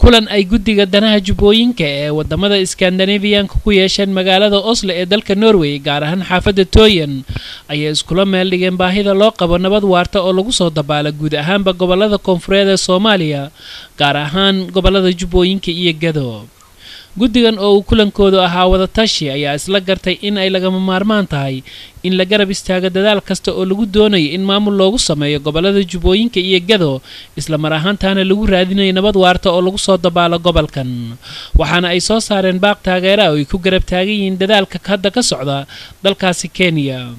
Kulan ay guddiga danaha Jubbooyinka ee wadamada Scandinavian-ka ku yeesheen magaalada Oslo ee dalka Norway, gaar ahaan xaafadda Tøyen, ayay iskula meel dhigeen baahida loo qabo nabad waarta oo lagu soo dabaala guud ahaanba gobolada koonfureed ee Soomaaliya, gaar ahaan gobolada Jubbooyinka iyo Gado. Guddigan oo uu kulankoodu ahaa wadatashi ayaa isla gartay in ay lagama maarmaan tahay in la garab istaago dadaal kasta oo lagu doonayo in maamul loogu sameeyo gobolada Jubbooyinka iyo Gado, isla mar ahaantaana lagu raadinayo nabad waarta oo lagu soo dabaalo gobolkan. Waxaana ay soo saareen baaq taageera oo ay ku garab taagan yihiin dadaalka hadda ka socda dalkaasi Kenya.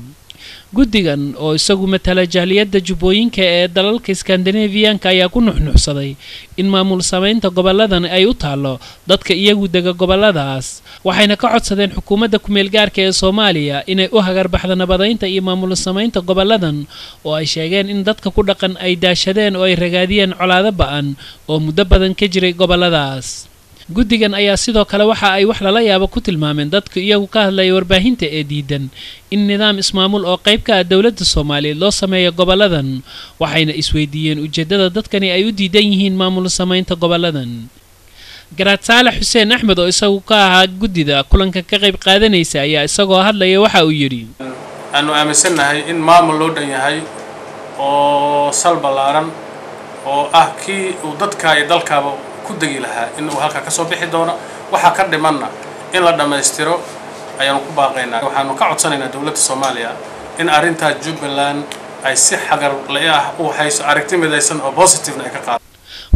Guddigan oo isagu matala jahliyadda Jubbooyinka ee dalalka Scandinavian-ka ayaa ku nuxnuxsaday in maamul samaynta goboladan ay u taallo dadka iyagu dega goboladaas, waxayna ka codsadeen xukuumadda ku-meelgaarka ee Soomaaliya inay u hagarbaxdo nabadaynta iyo maamul samaynta goboladan, oo ay sheegeen in dadka ku dhaqan ay daashadeen oo ay ragaadiyeen colaado ba'an oo muddo badan ka jiray goboladaas. Guddigan ayaa sidoo kale waxa ay wax lala yaabo ku tilmaameen dadka iyagu ka hadlaya warbaahinta ee diidan in nidaam ismaamul oo qayb ka ah dowladda Soomaaliyeed loo sameeyo goboladan, waxayna isweydiiyeen ujeeddada dadkani ay u diidan yihiin maamul samaynta goboladan. Garaad Saalax Xuseen Axmed oo isagu ka ahaa guddida kulanka ka qayb qaadanaysa ayaa isagoo hadlaya waxa uu yidhi: Aanu aaminsannahay in maamul loo dhan yahay oo sal ballaaran oo ah kii uu dadka iyo dalkaaba ku degi lahaa in uu halkaa ka soo bixi doono, waxaa ka dhimanna in la dhammaystiro ayaanu ku baaqaynaa. Waxaanu ka codsanaynaa dowladda Soomaaliya in arrintaa Jubbaland ay si xagar la ah u hayso aragti midaysan oo positivena ay ka qaado.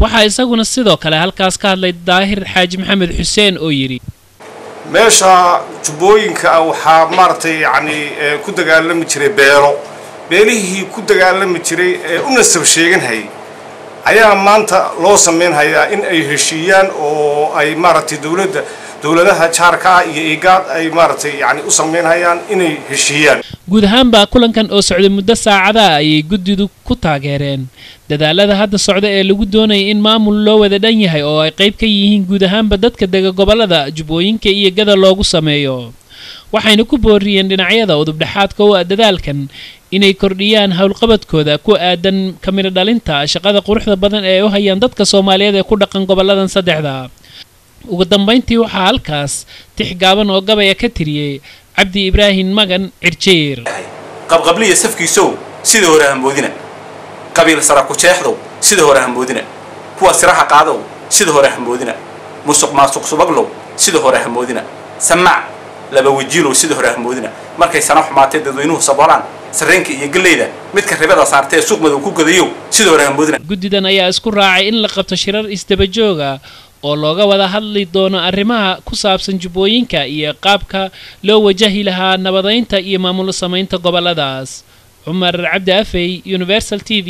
Waxaa isaguna sidoo kale halkaas ka hadlay Daahir Xaaji Maxamed Xuseen oo yidhi: Meesha Jubbooyinka ah waxaa maaragtay yacni ku dagaalami jiray beelo, beelihii ku dagaalami jiray ee u nasab sheeganhayay ayaa maanta loo samaynhayaa in ay heshiiyaan oo ay maaragtay dowladda, dowladaha jaarka ah iyo IGAD ay maaragtay yacni u samaynhayaan inay heshiiyaan. Guud ahaanba kulankan oo socday muddo saacadaha ayay guddidu ku taageereen dadaalada hadda socda ee lagu doonayay in maamul loo wada dhan yahay oo ay qayb ka yihiin guud ahaanba dadka dega gobolada Jubbooyinka iyo Gada loogu sameeyo, waxayna ku booriyeen dhinacyada udubdhexaadka u ah dadaalkan inay kordhiyaan howlqabadkooda ku aadan kamida dhalinta shaqada quruxda badan ee ay u hayaan dadka Soomaaliyeed ee ku dhaqan goboladan saddexda. Ugu dambayntii waxaa halkaas tix gaaban oo gabaya ka tiriyey Cabdi Ibraahim Magan Cirjiir. Qabqabliya safkiisow sida hore hamoodina, qabiil sara ku jeexdow sida hore hamoodina, kuwa siraha qaadow sida hore hamoodina, musuq maasuq subaglow sida hore hamoodina, samaac laba wajiilow sida hore hamoodina. Markay sana xumaatay dadweynuhu saboolaan sarreenka iyo galleyda, midka ribada saartee suuq madow ku gadayow sida hore hamoodina. Guddidan ayaa isku raacay in la qabto shirar isdaba jooga oo looga wada hadli doono arrimaha ku saabsan Jubbooyinka iyo qaabka loo wajahi lahaa nabadaynta iyo maamul samaynta goboladaas. Cumar Cabdi Afey, Universal TV.